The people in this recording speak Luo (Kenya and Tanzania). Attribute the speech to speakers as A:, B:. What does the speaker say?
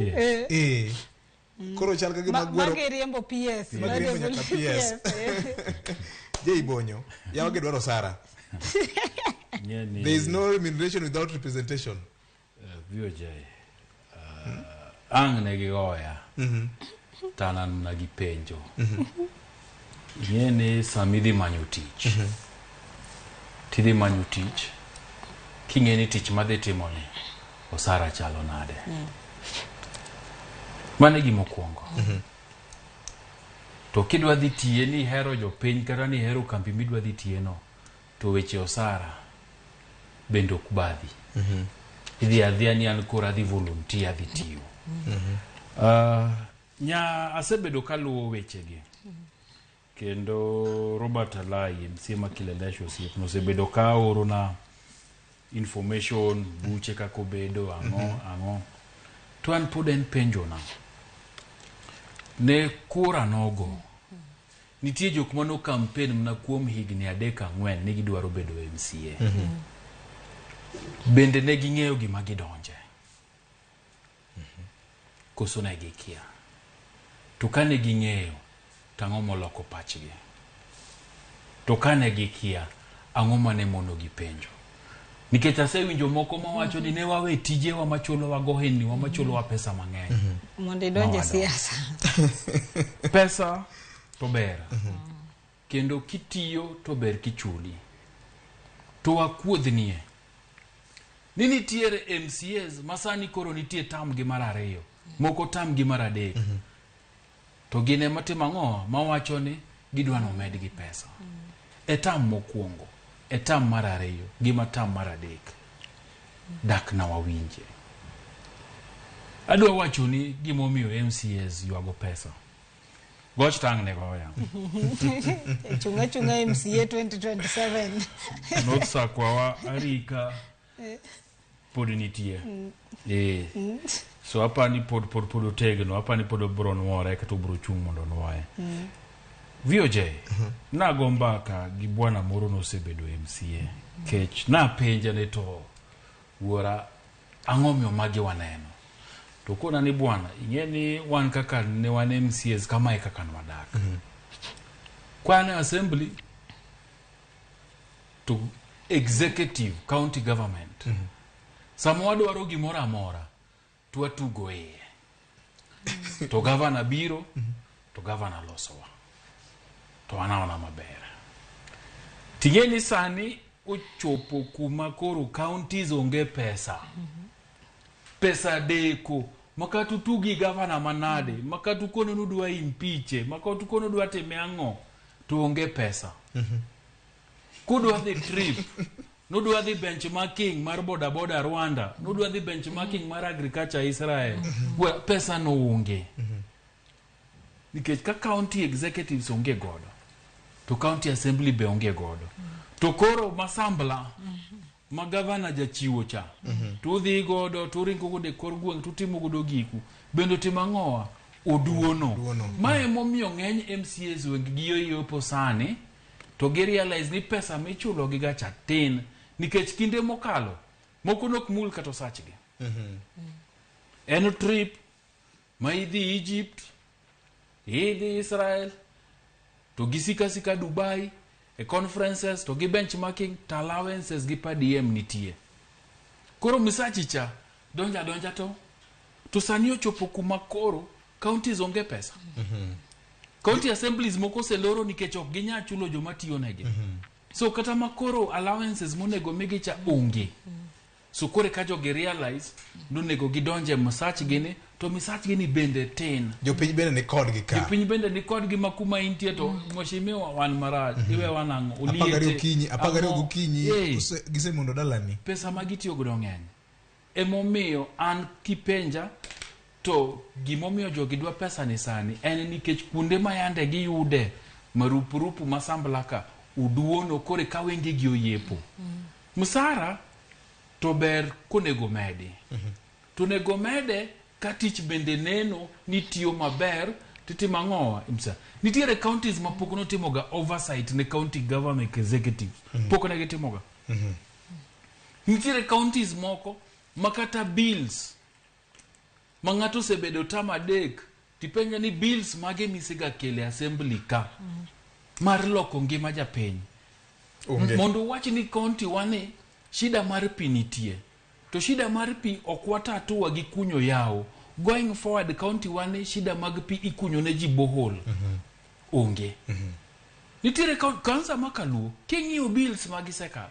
A: Eh.
B: Eh. Koro chal ka gima gwero
A: Magi riembo PS.
B: Ma giriembo nyaka PS. Jei Bonyo, yawa gidwaro osara.
C: Ng'e ni
B: There is no remuneration without representation.
C: VOJ ang' ne gigoya to an an mana gi penjo. Ing'e ni sama idhi manyo tich, tidhi manyo tich king'e ni tich madhi timoni osara chalo nade. Mano e gima okwongo. To kidwa dhi tiye ni ihero jopiny kata ni ihero kambi midwa dhi tiye no, to weche osara bende ok badhi. Idhi adhiya ni an koro adhi volunteer adhi tiyo. Nya asebedo kaluwo wechegi kendo Robert Alai MCA ma Kileleshwa osiepna osebedo ka orona information buche kaka obedo ang'o ang'o to an pod en penjona ne kura nogo nitie jok mano campaign mana kuom higni 3 4 ni gidwaro bedo MCA. Bende ne ging'eyo gima gidonje koso ne gikia? To kane ging'eyo to ang'o moloko pachgi? To kane gikia ang'o mane mono gi penjo? Nikech asewinjo moko mawacho ni ne wawe tijewa machulowa goheniwa machulowa pesa mang'eny
A: mondo idonje
C: Mawadonjo.
A: siasa.
C: Pesa to ber kendo kitiyo to ber kichuli, to wakuodhnie ni nitiere MCAs masani koro nitie tam gi mar 2, moko tam gi mar 3, to gin ema timo ang'o mawacho ni gidwa nomedgi pesa e tam mokwongo, e tam mar 2 gi ma tam mar 3. Dak na wawinje. Adwa wacho ni gimomiyo MCAs ywago pesa goch tang' ne goya.
A: Chunga chunga MCA 2027.
C: North Sakwawa Arika pod nitie. So apani pod otegno, apani pod obro nuore kata obro chung' mondo onuoye. VOJ, nago mbaka gi bwana moro nosebedo MCA kech napenje ni to wuora ang'o miyo magi waneno? To kona ni bwana, ing'e ni wan kaka ne wan MCAs kama e kaka nwadak. Kwan e assembly to executive county government. Sama wadwaro gimoro amora to watugo iye. To gavana biro, to gavana losowa. To wanaona maber. Ting'e ni sani ochopo kuma koro counties onge pesa. Pesa deko makata utugi gavana manade, makata ukono ni udwa impeach, makata ukono udwa time ang'o, to onge pesa. Kudwa dhi trip, nudwa dhi benchmarking mar boda boda Rwanda, nudwa dhi benchmarking mar agriculture Israel, well, pesa no onge. Nikech ka county executives onge godo, to county assembly be onge godo. To koro masambla ma gavana jachiwo cha, to udhi godo, to uringo godo e kor gweng', to utimo godo giku. Bende otimo ang'owa? Oduono. Ma emomiyo ng'eny MCAs weng gi oyopo sani, to gi realize ni pesa michulo gi gacha tin, nikech kinde mokalo, moko nok mul kata osachgi. En trip ma idhi Egypt, idhi Israel, to gisika sika Dubai, e conferences, to gi benchmarking, to allowances gi per diem nitie. Koro misachi cha, donja donja to sani ochopo kuma koro counties onge pesa. County assemblies moko oseloro nikech ok ginyal chulo joma tiyo negi. So kata makoro allowances monego migi cha onge. So koro ka jogi realize nonego gidonje misachgi ni, to misachgi ni bende tin.
B: Jopiny bende ni kodgi ka.
C: Jopiny bende ni kodgi ma kuma intie to mheshimiwa wan marach, iwe wan ang'o?
B: 12
C: Oliete,
B: okinyi, 12
C: ang'o?
B: gokinyi, gisemondo dalani.
C: Pesa ma gitiyo godo ng'eny. Emomiyo an kipenja to gimomiyo jogi dwa pesa ni sani en nikech kuonde ma yande giyude marupurupu masambla ka oduono kore ka wengegi oyepo. Msara to ber konego medi. To onego mede ka tich bende neno ni tiyo maber titimo ang'owa msa. Nitiere counties ma pok notimoga oversight ne county government executives. Pok ne gitimoga. Nitiere counties moko ma kata bills Ma ng'ato osebedo tam 3 tipenja ni bills mage misega kele assembly ka mar loko ngima japiny.
B: Onge.
C: Mondo wach ni county wani shida mar pi nitie. To shida mar pi ok watatua gi kunyo yawo. Going forward county wani shida mag pi ikunyo ne ji bohol. Onge. Nitiere kansa makaluo king'iyo bills magisekalo.